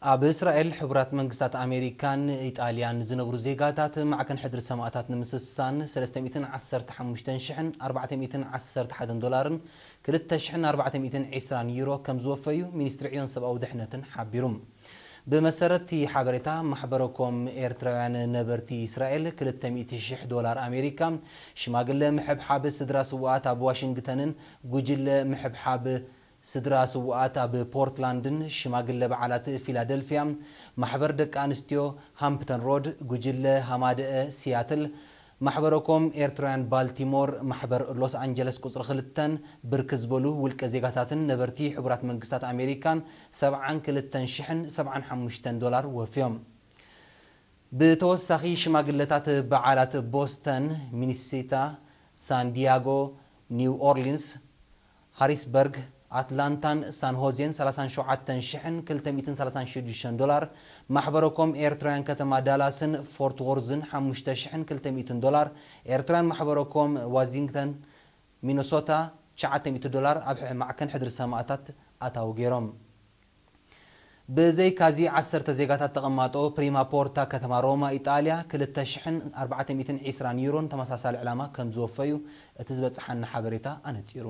ኣብ እስራኤል፣ ሕቡራት መንግስታት ኣሜሪካን ኢጣልያን ዝነብሩ ዜጋታት ማዕከን ሕድሪ ሰማእታት ንምስሳን ሰለስተ ሚእትን ዓሰርተ ሓሙሽተ ሽሕን ኣርባዕተ ሚእትን ዓሰርተ ሓደን ዶላርን ክልተ ሽሕን ኣርባዕተ ሚእትን ዕስራን ዩሮ ከም ዝወፈዩ ሚኒስትሪ ዕዮን ሰብኣዊ ድሕነትን ሓቢሩ። ብመሰረት እቲ ሓበሬታ፣ ማሕበረኮም ኤርትራውያን ነበርቲ እስራኤል ክልተ ሚእቲ ሽሕ ዶላር ኣሜሪካ፣ ሽማግለ ምሕብሓብ ስድራ ስውኣት ኣብ ዋሽንግተንን ጉጅለ ምሕብሓብ ስድራ ስውኣት ኣብ ፖርትላንድን ሽማግለ በዓላት ፊላደልፊያ፣ ማሕበር ደቂ ኣንስትዮ ሃምፕተን ሮድ፣ ጉጅለ ሃማደአ ሲያትል፣ ማሕበረኮም ኤርትራውያን ባልቲሞር፣ ማሕበር ሎስ ኣንጀለስ ቁጽሪ ክልተን ብርክት ዝበሉ ውልቀ ዜጋታትን ነበርቲ ሕቡራት መንግስታት ኣሜሪካን ሰብዓን ክልተን ሽሕን ሰብዓን ሓሙሽተን ዶላር ወፍዮም። ብተወሳኺ ሽማግለታት በዓላት ቦስተን፣ ሚኒሶታ፣ ሳን ዲያጎ፣ ኒው ኦርሊንስ፣ ሃሪስበርግ፣ ኣትላንታን ሳን ሆዜን ሰላሳን ሸውዓተን ሽሕን ክልተ ሚእትን ሰላሳን ሽዱሽተን ዶላር፣ ማሕበረኮም ኤርትራውያን ከተማ ዳላስን ፎርት ዎርዝን ሓሙሽተ ሽሕን ክልተ ሚእትን ዶላር፣ ኤርትራውያን ማሕበረኮም ዋዚንግተን ሚኒሶታ ትሽዓተ ሚእቲ ዶላር ኣብ ማዕከን ሕድሪ ሰማእታት ኣታዊ ገይሮም። ብዘይካዚ ዓሰርተ ዜጋታት ተቐማጦ ፕሪማ ፖርታ ከተማ ሮማ ኢጣልያ ክልተ ሽሕን ኣርባዕተ ሚእትን ዕስራን ዩሮን ተመሳሳሊ ዕላማ ከም ዝወፈዩ እቲ ዝበጽሓና ሓበሬታ ኣነጺሩ።